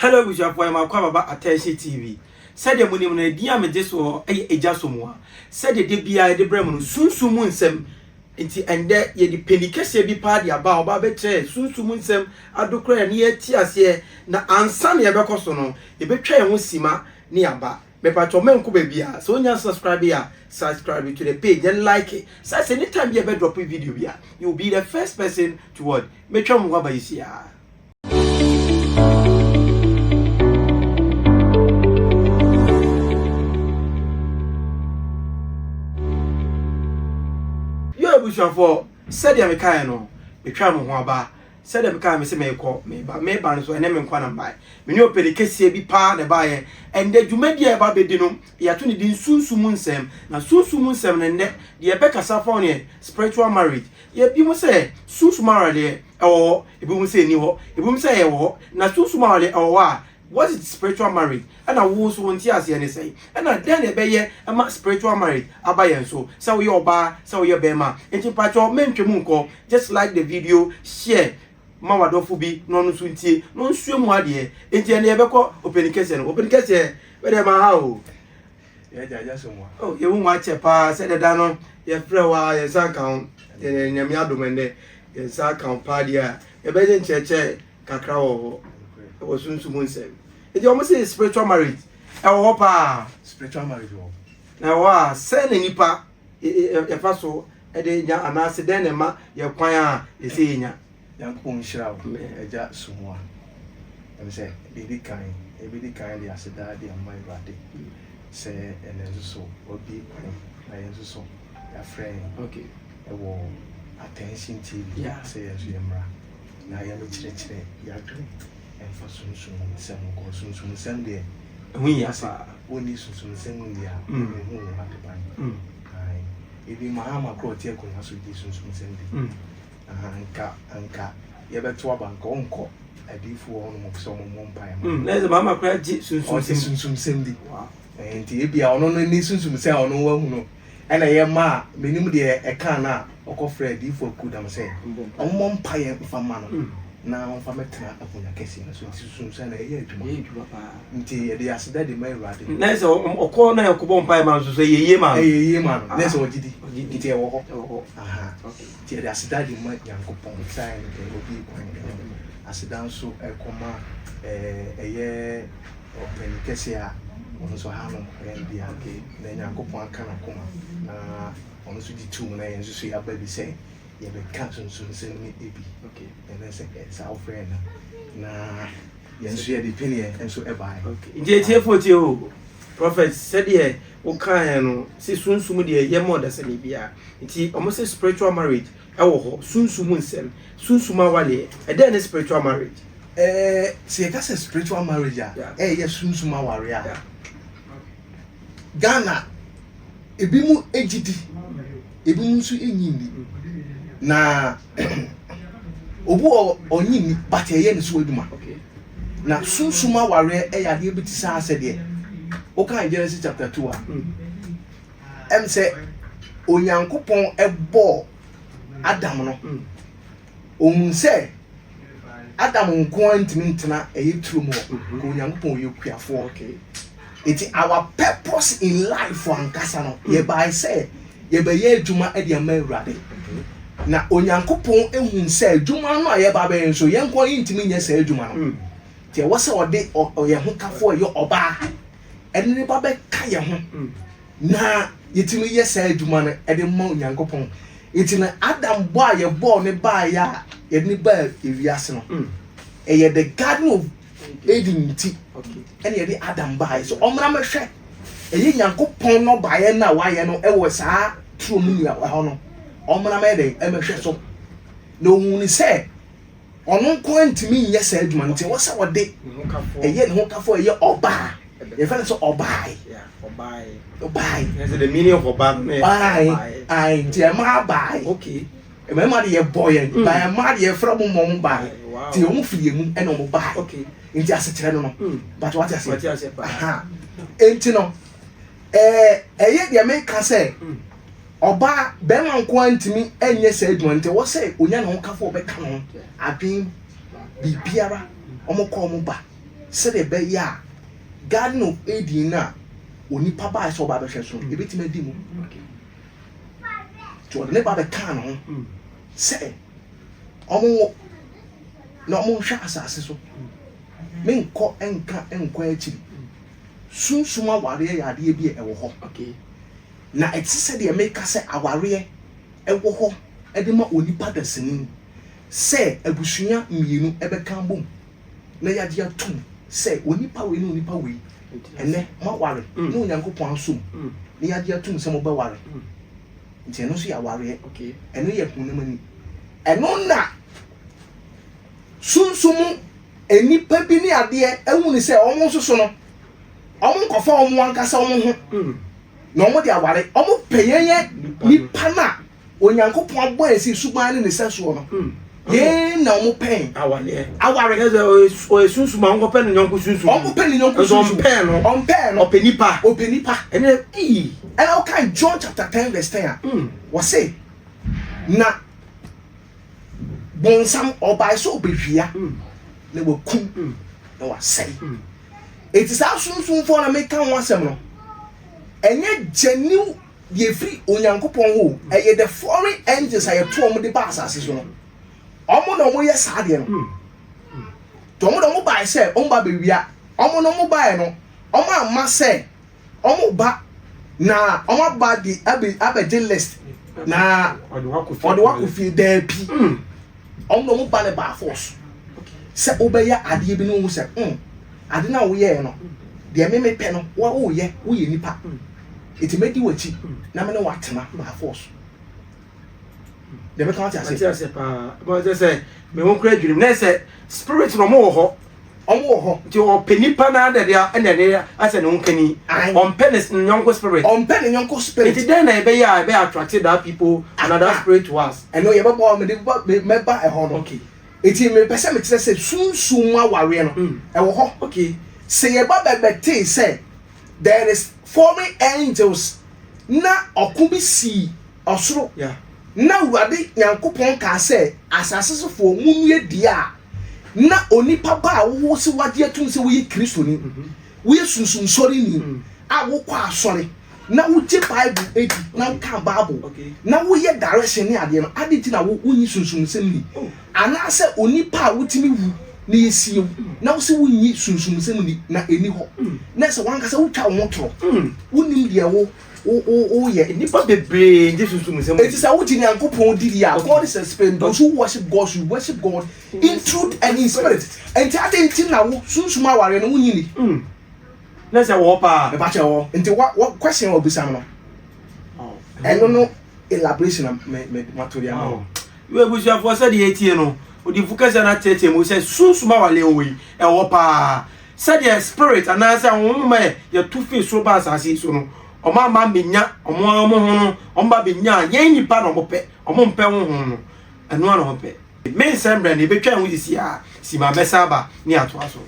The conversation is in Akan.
Hello abusuafoɔ, yɛma akɔ ababa Attention TV. Sɛdeɛ monim no, edin a megye soɔ yɛ Agya Somoa. Sɛdeɛ da biara yɛde brɛ mo no, sunsum mu nsɛm nti ɛndɛ yɛde panin kɛseɛ bi paa de aba a ɔba abɛkyerɛ yɛn sunsum mu nsɛm adokora yɛn na yɛate aseɛ. Na ansa na yɛbɛkɔ so no, yɛbɛtwa yɛn ho sima ne yɛaba. Mepakyɛw mɛnkɔ baabiara, sɛ wonnya subscribe a, subscribe to the page then like. Sɛ sɛ anytime bi a yɛbɛ drop video bi a, you will be the first person to what? Metwa mo ho aba yi siaa. Yo abusuafoɔ, sɛdeɛ mekaeɛ no, metwaa mo ho aba. Sɛdeɛ mekaeɛ me se merekɔ, mereba. Mereba no nso, ɛnyɛ me nkoa na mebaeɛ. Me ne ɔpanin kɛseɛ bi paa na ɛbaeɛ. Ɛnnɛ, dwumadie a yɛreba abɛdi no, yɛato ne din Sunsum Mu Nsɛm. Na Sunsum Mu Nsɛm no, ɛnnɛ, deɛ yɛbɛkasa afa ho no yɛ Spiritual Marriage. Yɛbi mu sɛ sunsum awareɛ ɛwɔ hɔ, ebi mu sɛ ɛnni hɔ, ebi mu sɛ ɛwɔ hɔ. Na sunsum awareɛ ɛwɔ hɔ a, what is spiritual marriage? Ɛna wo nso wo nteaseɛ ne sɛn? Ɛna dɛn na ɛbɛyɛ ma spiritual marriage aba yɛn so? Sɛ woyɛ ɔbaa, sɛ woyɛ bɛrima. Nti mpakyɛw mentwa mu nkɔ, just like the video, share ma w'adɔfo bi na ɔno nso ntie na ɔnsua mu adeɛ. Nti ɛnɛ yɛbɛkɔ ɔpanin kɛseɛ no. Ɔpanin kɛseɛ, wɛdeɛ ma ha o. Oh, yɛhu mu akyɛ paa sɛ deda no yɛfrɛ wo a yɛn nsa nka ho. Yɛn Nyame adom ɛnnɛ yɛn nsa aka wo paa deɛ a yɛbɛgye nkyerɛkyerɛ kakra wɔ hɔ ɛwɔ sunsum nsɛm. Nti wɔn se spiritual marriage ɛwɔ hɔ paa. Spiritual marriage wɔ hɔ. Na ɛwɔ hɔ a sɛn na nipa yɛfa so ɛde nya anaasɛ dɛn na ɛma yɛ kwan a yɛsɛ yɛnya. Nyankopɔn nhyira wo Agya Sumua. Ɛm sɛ deɛ ɛdi kan, yɛbɛdi kan de aseda de ama Awurade sɛ ɛnɛ nso so wabue kwan na yɛn nso so yɛafrɛ yɛn ɛwɔ Attention TV sɛ yɛn nso yɛmmra na yɛmmɛkyerɛkyerɛ yɛadwene ɛmfa sunsum nsɛm ho kɔ. Sunsum nsɛm deɛ, Ɛho hia paa. Wonni sunsum nsɛm nni a, ɛnhu wo adeban. Ae. Even Mahama koraa ɔte akonnwa so gye sunsum nsɛm di. Ahaa nka anka yɛbɛto aba nka ɔnkɔ adiifoɔ hɔ nom sɛ ɔmo mmɔ mpaeɛ ma no. Mm, na ɛsɛ maama koraa gye sunsum Ɔgye sunsum sɛm di. Wow. Ɛɛ nti ebia ɔno no ne sunsum sɛ ɔno wahu no ɛna ɛyɛ maa menim deɛ ɛkaa no a ɔkɔ frɛɛ adiifoɔ akuo dam sɛ ɔmo mmɔ mpaeɛ mfa mma no na ɔmfa mɛtena akonwa kɛseɛ no so nti sunsum sɛm no ɛyɛ adwuma. Ɛyɛ adwuma paa. Nti yɛde aseda de ma Awurade. Na ɛsɛ ɔkɔ na yɛkɔbɔ mpaeɛ ma no nso so ɛyɛ yie ma no. Ɛyɛ yie ma no. Na ɛsɛ ɔgye di. Ɔgye di. Nti ɛwɔ hɔ. Ɛwɔ hɔ. Aha. Okay. Nti yɛde aseda de ma Nyankopɔn sɛ ayɛ no dɛn ɔbue kwan ɛma. Aseda nso ɛkɔma ɛɛ ɛyɛ ɔpanin kɛseɛ a ɔno nso ha no ɔyɛ ne dea. Okay. Na Nyankopɔn aka n'akoma na ɔno nso gye tum na yɛn nso so yɛaba bi sɛ yɛbɛka sunsumsɛm no bi. Okay. Ɛnɛ sɛ saa wofrɛ no na Yɛn nso yɛde pɛniɛ nso baeɛ. Okay. Nti atiefoɔ tie o. Prophet sɛdeɛ wokaeɛ no sɛ sunsum deɛ yɛ ma ɔdasani biara. Nti wɔn sɛ spiritual marriage ɛwɔ hɔ, sunsum nsɛm, sunsum awareɛ. Ɛdɛn ne spiritual marriage? Ɛɛ sɛ yɛka sɛ spiritual marriage a, ɛyɛ sunsum awareɛ a. Ghana ebinom gye di, ebinom nso nnye nni. Na obi wɔ ɔnye nni but ɛyɛ ne so adwuma. Na sunsum awareɛ yɛ adeɛ bi te sɛ asɛ deɛ wokan Genesis chapter 2 a ɛm sɛ Onyankopɔn bɔɔ Adam no Ohun sɛ Adam nko ara ntumi ntena ɛyɛ turo mu hɔ. Ka Onyankopɔn ɔyɛ kuafoɔ. Eti our purpose in life ankasa no, yɛbae sɛ yɛbɛyɛ adwuma de ama Awurade. Na Onyankopɔn ehun sɛ adwuma no a yɛba abɛyɛ nso, yɛn nko ara yɛntumi nyɛ saa adwuma no. Nti ɛwɔ sɛ ɔde yɛn ho kafoɔ a ɛyɛ ɔbaa ɛne ne ba bɛka yɛn ho. Na yɛtumi yɛ saa adwuma no de ma Onyankopɔn. Nti no Adam bɔ a yɛbɔɔ no baeɛ a yɛde no baa ewiase no, ɛyɛ the garden of Eden nti ɛna yɛde Adam baeɛ sɛ ɔmmra mmɛhwɛ ɛyɛ Nyankopɔn nnɔbaeɛ no a wayɛ no ɛwɔ saa turo mu nua ɛhɔ no, ɔmmra mmɛyɛ dɛn ɛmmɛhwɛ so. Na ohuu ne sɛ Ɔno nko ara ntumi nyɛ saa adwuma no nti ɛwɔ sɛ ɔde ɛyɛ ne ho kafo ɛyɛ ɔbaa. Yɛfrɛ no sɛ ɔbaae. Ɔbaae. The meaning of ɔbaa no yɛ ɔbaae. Ae nti ɛmaa baae. Okay. Mmarima de yɛbɔ yɛn, mm. ba mmaa de yɛfrɛ mo mmɔ mo baae. Nti wɔn firi yɛn mu ɛna wɔn baae. Okay. Nti asekyerɛ no no. Mm. But wate aseɛ. Wate aseɛ paa. Aha. Nti no ɛɛ ɛyɛ deɛ meka sɛ. Mm. Ɔbaa, barima nko ara ntumi nyɛ saa adwuma no nti ɛwɔ sɛ onya ne ho kafo a ɔbɛka ne ho, adwene, biribiara, wɔn kɔ wɔn ba. Sɛdeɛ ɛbɛyɛ a Garden of Eden no a onipa baeɛ sɛ ɔba abɛhwɛ so no, ɛbɛtumi adi mu. Nti ɔde ne ba bɛkaa ne ho sɛ ɔmo na ɔmo nhwɛ asase so. Menkɔ nka nkɔ akyiri. Sunsum awareɛ yɛ adeɛ bi a ɛwɔ hɔ. Na ɛte sɛ deɛ meka sɛ awareɛ ɛwɔ hɔ ɛde ma onipa dasani sɛ abusua mmienu ɛbɛka bom na yɛagye atom sɛ onipa wei ne onipa wei ɛnɛ moaware na Onyankopɔn asom na yɛagye atom sɛ mobɛware. Nti ɛno nso yɛ awareɛ. Ɛno yɛ honam ani. Ɛno na sunsum mu nnipa bi ne adeɛ ahu ne sɛ wɔn nso so no wɔn nkɔfa wɔn ankasa wɔn ho na wɔn de aware. Wɔn pɛ yɛn yɛ nipa no a Onyankopɔn abɔ yɛn sɛ suban ne ne sɛsoɔ no. Yɛn na wɔn pɛn. Awareɛ. Aware. Yɛ sɛ ɔyɛ sunsum a ɔnkɔpɛ ne yɔnko sunsum. Ɔnkɔpɛ ne yɔnko sunsum. Ɔmpɛɛ no. Ɔmpɛɛ no. Ɔpɛ nipa. Ɔpɛ nipa. Ɛnɛ ii. Ɛna ɔkan John chapter 10 verse 10 a. Wɔse na bonsam ɔbae sɛ ɔbɛwia na wakum na wasɛe. Eti saa sunsumfoɔ na meka ho asɛm no, ɛnyɛ genuine deɛ ɛfiri Onyankopɔn hɔ o, ɛyɛ the foreign angels a yɛto wɔn de ba asase so no. Wɔn na wɔyɛ saa deɛ no. Nti wɔn na wɔn bae sɛ wɔn ba bɛwia. Wɔn na wɔn bae no, wɔn amma sɛ wɔn ba na wɔn aba de abɛ abɛgye list na ɔde wakɔ fie. Daabi. Wɔn na wɔn ba no by force sɛ wobɛyɛ adeɛ bi na wɔn sɛ ade no a woyɛɛ no deɛ me mepɛ no woyɛ woyɛ nipa eti mɛdi w'akyi na me ne watena by force. Deɛ mɛka wate ase. Ate ase paa. Mo sɛ sɛ me ho kura dwirim na sɛ spirit na ɔmo wɔ hɔ. Ɔmo wɔ hɔ. Nti ɔpɛ nipa na adɛ deɛ ɛna ɛde asɛ ne ho kani. Ɔmpɛ ne nyɔnko spirit. Ɔmpɛ ne nyɔnko spirit. Nti dɛn na ɛbɛyɛ a ɛbɛyɛ attract that people and that spirit to us? Ɛno yɛbɛbɔ mede ba mɛba ɛhɔ no. Nti mepɛ sɛ mekyerɛ sɛ sunsum mu awareɛ no ɛwɔ hɔ. Sɛ yɛba bɛbɛtee sɛ there is foreign angels na ɔko bi sii ɔsoro na Awurade Nyankopɔn kaa sɛ asase sofoɔ munnue deɛ a na onipa ba a wowɔ sɛ wagye atum sɛ woyɛ Kristoni, woyɛ sunsumsɔreni a wokɔ asɔre na wogye Bible edi na woka Bible na woyɛ direction ne adeɛ no, adɛn nti na wo wonnye sunsumsɛm nni? Anaasɛ onipa a wotumi wu na yɛsie wo na wo sɛ wonnye sunsumsɛm nni na ɛnni hɔ, na sɛ wankasa wotwa wo ho torɔ, wonnim deɛ wo woyɛ. Nnipa bebree ngye sunsumsɛm di. Enti sɛ wogye Nyankopɔn di deɛ a, God is a spirit, those who worship God should worship God in truth and in spirit. Enti adɛn nti na wo sunsum awareɛ no wonnye nni? Na sɛ wɔ hɔ paa. Mepa kyɛw wɔ hɔ. Nti wa wa question a wabisa me no, ɛno no elaboration na me me mato de ama wo. Yo abusuafoɔ, sɛdeɛ yɛtie no, odifo kɛseɛ no ateatea mu sɛ sunsum awareɛ wɔ yi, ɛwɔ paa. Sɛdeɛ spirit anaasɛ honhom a yɛto firi soro ba asase yi so no, wɔn amma mmɛnya wɔn ara wɔn ho no, wɔn ba bɛnya yɛn nnipa na wɔpɛ, wɔn mpɛ honhom no, ɛno ara na wɔpɛ. Mensɛ mmerɛ no, yɛbɛtwa ho sisi a, sima mɛsan aba ne atoa so.